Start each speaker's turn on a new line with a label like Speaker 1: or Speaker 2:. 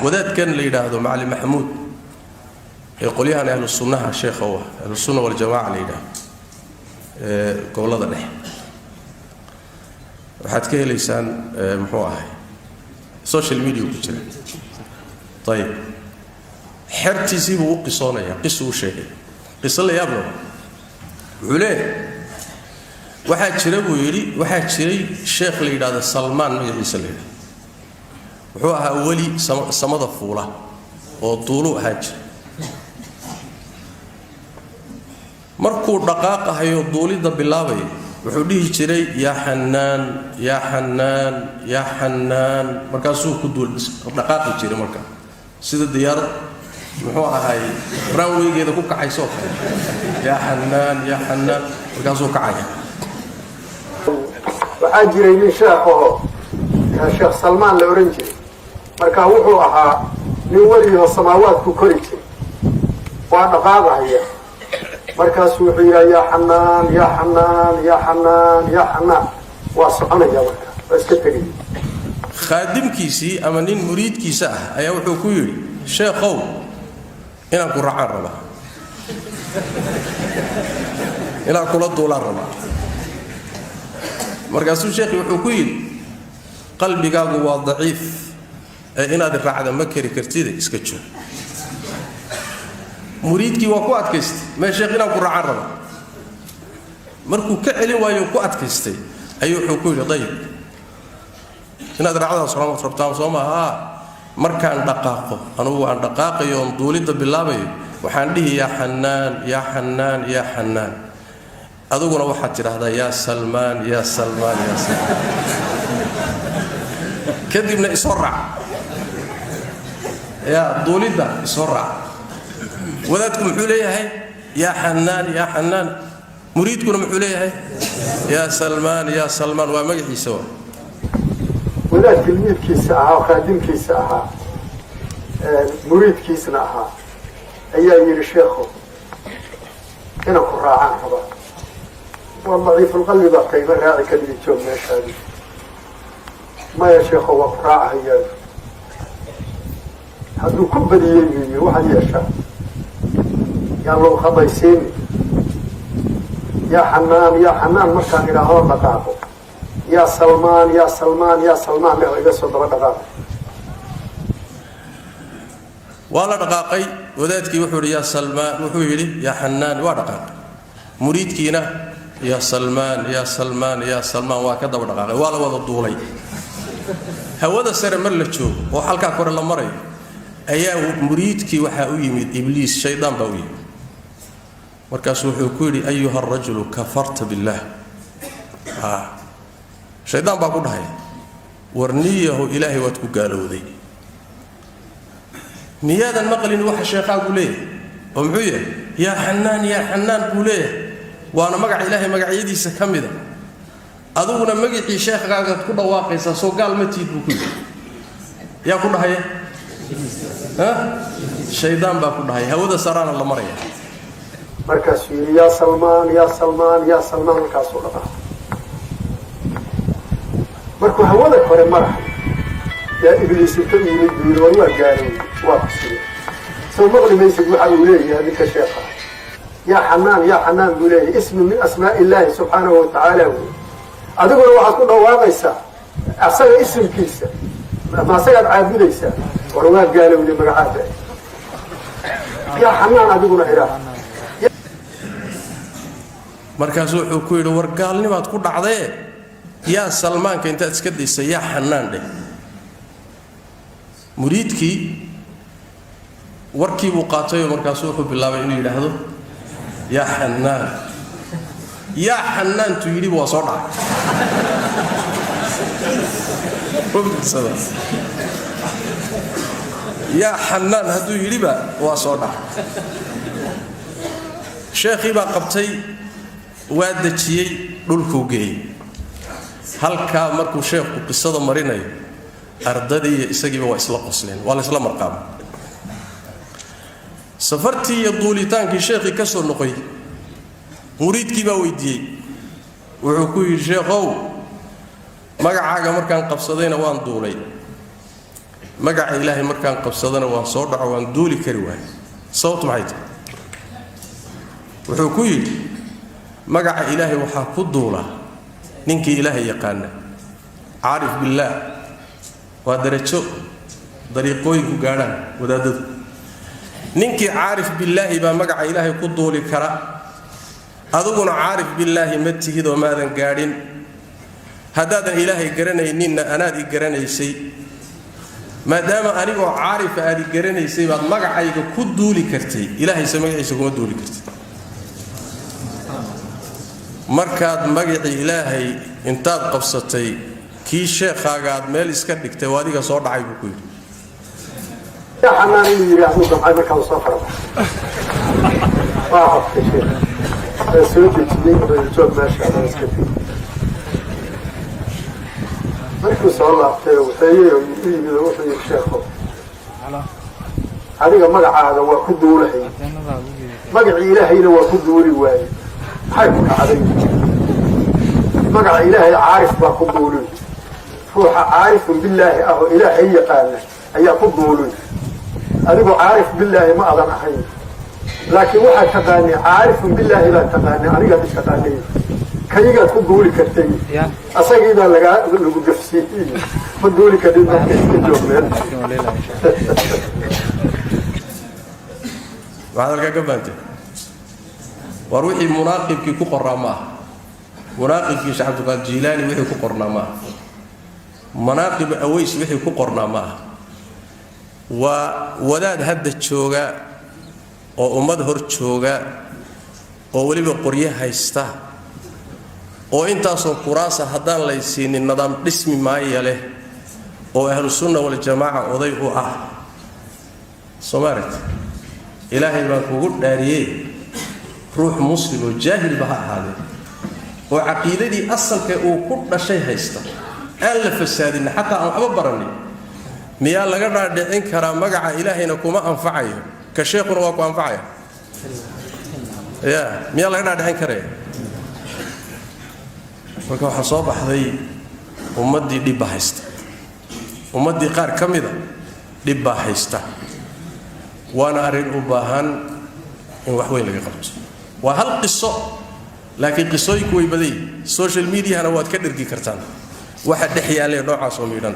Speaker 1: Wadaadkan la yidhaahdo Macalin Maxamuud ee qolyahan Ahlu Sunnaha sheekha u ah, Ahlusunna Waljamaca la yidhaahdo ee gobollada dhexe, waxaad ka helaysaan, muxuu ahay, social media ku jira. Ayib, xertiisii buu u qisoonayaa, qisuu u sheegay, qiso la yaab leh. Wuxuu leeyahay, waxaa jira, buu yidhi, waxaa jiray sheekh la yidhahdo Salmaan magaciisa la yidhahdo. Wuxuu ahaa weli samada fuula oo duuluu ahaan jira. Markuu dhaqaaqahayo, duulidda bilaabaya, wuxuu dhihi jiray: "Yaa Xannaan, yaa Xannaan, yaa Xannaan." Markaasuu ku dhaqaaqi jiray marka, sida diyaarad, muxuu ahay, runwaygeeda ku kacaysoo kale. "Yaa Xannaan, yaa Xannaan." Markaasuu kacaya.
Speaker 2: Waxaa jiray nin sheekhaho Sheekh Salmaan la odhan jiray. Marka wuxuu ahaa nin weliyahoo samaawaadku kori jiray. Waa dhaqaaqahaya, markaasuu wuxuu yidhaha: "Yaa Xanaan, yaa Xanaan, yaa Xanaan, yaa Xanaan." Waa soconaya, marka waa iska tegaya.
Speaker 1: Khaadimkiisii ama nin muriidkiisa ah ayaa wuxuu ku yidhi: "Sheekhow, inaan ku raacaan rabaa, inaan kula duulaan rabaa." Markaasuu sheekhi wuxuu ku yidhi: "Qalbigaagu waa daciif ee inaad raacda ma keri kartide, iska joog." Muriidkii waa ku adkaystay: "Mee sheekh, inaan ku raacaan rabaa." Markuu ka celin waayo, ku adkaystay, ayuu wuxuu ku yidhi: "Dayib, inaad raacdaas rabtaan soo maaha? Markaan dhaqaaqo, anugu aan dhaqaaqayo oon duulidda bilaabayo, waxaan dhihi: 'Yaa Xannaan, yaa Xannaan, yaa Xannaan.' Adiguna waxaad tidhaahdaa: 'Yaa Salmaan, yaa Salmaan, yaa Salmaan.' Kadibna isoo raac, yaa duulidda isoo raac." Wadaadku muxuu leeyahay? "Yaa Xannaan, yaa Xannaan." Muriidkuna muxuu leeyahay? "Yaa Salmaan, yaa Salmaan." Waa magaciisa waa.
Speaker 2: Wadaad tilmiidkiisa ahaa oo khaadimkiisa ahaa, muriidkiisna ahaa, ayaa yidhi: "Sheekho, inaan ku raacaan rabaa." "Waa daciifulqalbi baa tahay, ma raaci kadigi, joog meeshaadi." "Maya sheekho, waa ku raacahayaa." Hadduu ku badiyey buu yidhi: "Waxaad yeeshaa, yaan lagu khadaysiini. Yaa Xanaan, yaa Xanaan markaan idhaahdo dhaqaaqo, yaa Salmaan, yaa Salmaan, yaa Salmaan dheh, iga soo daba dhaqaaqo."
Speaker 1: Waa la dhaqaaqay. Wadaadkii wuxuu yidhi: "Yaa Salmaan." Wuxuu yidhi: "Yaa Xannaan." Waa dhaqaaqay. Muriidkiina: "Yaa Salmaan, yaa Salmaan, yaa Salmaan." Waa ka daba dhaqaaqay. Waa la wada duulay. Hawada sare mar la joogo oo halkaa kore la marayo, ayaa muriidkii waxaa u yimid Ibliis, shaydaan baa u yimid. Markaasuu wuxuu ku yidhi: "Ayuha arajulu, kafarta billaah." Shaydaan baa ku dhahaya: "Warniyahu, Ilaahay waad ku gaalowday. Miyaadan maqlin waxa sheekhaagu leeyahay?" Oo muxuu yahay? "Yaa Xannaan, yaa Xannaan" buu leeyahay, waana magaca Ilaahay magacyadiisa ka mida. Adiguna magicii sheekhgaagaad ku dhawaaqaysaa, soo gaal ma tiid?" buu ku yidhi. Yaa ku dhahaya? Shaydaan baa ku dhahaya. Hawada saraana la maraya.
Speaker 2: Markaasuu yidhi: "Yaa Salmaan, yaa Salmaan, yaa Salmaan." Markaasuu dhaqaaqay. Markuu hawada kore marahay, yaa Ibliis inta u yimid buu yidhi: "War, waa gaalowday, waa kusiya. Soo maqli maysid waxa uu leeyahay ninka sheekha? 'Yaa Xanaan, yaa Xanaan' buu leeyahay, ismi min asmaa'i illaahi subxaanahu watacaala wey. Adiguna waxaad ku dhawaaqaysaa asaga isimkiisa, ma asagaad caabudaysaa? War, waa gaalowday. Magacaada 'Yaa Xanaan' adiguna idhaa."
Speaker 1: Markaasuu wuxuu ku yidhi: "War, gaalnimaad ku dhacdee, yaa Salmaanka intaad iska daysay 'Yaa Xanaan' dheh." Muriidkii warkii buu qaatayoo markaasuu wuxuu bilaabay inuu yidhaahdo: "Yaa Xannaan, yaa Xannaantu." Yidhiba waa soo dhacay. "Yaa Xannaan" hadduu yidhiba waa soo dhacay. Sheekhii baa qabtay, waa dejiyey, dhulkuu geeyey. Halkaa markuu sheekhu qisada marinayo, ardadii iyo isagiiba waa isla qosleen, waa la isla marqaamay. Safartii iyo duulitaankii sheekhii ka soo noqoy, muriidkii baa weydiiyey. Wuxuu ku yidhi: "Sheekhow, magacaaga markaan qabsadayna waan duulay, Magaca Ilaahay markaan qabsadana waan soo dhaco, waan duuli kari waayay. Sababtu maxay tahay? Wuxuu ku yidhi, magaca Ilaahay waxaa ku duula ninkii Ilaahay yaqaana, caarif billaah. Waa darajo dariiqooyinku gaadhaan wadaadadu. Ninkii caarif billaahi baa magaca Ilaahay ku duuli kara. Adiguna caarif billaahi ma tihid oo maadan gaadhin. Haddaadan Ilaahay garanayninna, anaad i garanaysay. Maadaama anigoo caarifa aad i garanaysay baad magacayga ku duuli kartay, Ilaahayse magaciisa kuma duuli kartid. Markaad magacii Ilaahay intaad qabsatay, kii sheekhaaga aad meel iska dhigtay, waa adiga soo dhacay, buu ku yidhi.
Speaker 2: Yaa Xanaan inuu yidhaahdo damcay. Markaan soo farabaxay, waa qabtay sheekh, waa soo dejiyey. Wuxuu yidhi, "Joog meesha, adaa iska tegi." Markuu soo laabtay oo waxeeyey oo u yimid oo wuxuu yidhi, "Sheekho, adiga magacaaga waa ku duulahay, magacii Ilaahayna waa ku duuli waayey. Maxay ku dhacday? Magaca Ilaahay caarif baa ku duulin. Ruuxa caarifun billaahi ah oo Ilaahay yaqaana ayaa ku duulin. Adigu caarif billaahi ma adan ahayn, laakiin waxaad taqaanay, caarifun billaahi baad taqaanay, anigaad is taqaanay, kaygaad ku duuli kartay. Asagii baa lagaa lagu gafsiiyey, ma duuli kartid. Marka iska joog meel."
Speaker 1: Waxaad halkaa ka fahanteen, war wixii munaaqibkii ku qorraa ma aha. Munaaqibkii Sheekh Cabdiqaadir Jiilaani wixii ku qornaa ma aha. Manaaqib Aways wixii ku qornaa ma aha. Waa wadaad hadda jooga oo ummad hor jooga oo weliba qoryo haysta oo intaasoo kuraasa haddaan laysiinin nidaam dhismi maaya leh, oo Ahlu Sunna Waljamaaca oday u ah. Soo maaragta? Ilaahay baan kugu dhaariyey, ruux Muslim oo jaahilba ha ahaadee oo caqiidadii asalka uu ku dhashay haysta, aan la fasaadinna, xataa aan waxba baranin, miyaa laga dhaadhicin karaa magaca Ilaahayna kuma anfacayo, ka sheekhuna waa ku anfacaya? Ya, miyaa laga dhaadhicin karaya? Marka waxaa soo baxday ummaddii dhibba haysta, ummaddii qaar ka mida dhibbaa haysta, waana arrin u baahan in wax weyn laga qabto. Waa hal qiso, laakiin qisooyinku way badan yihin. Social mediahana waad ka dhergi kartaan waxa dhex yaallee noocaas oo miidhan.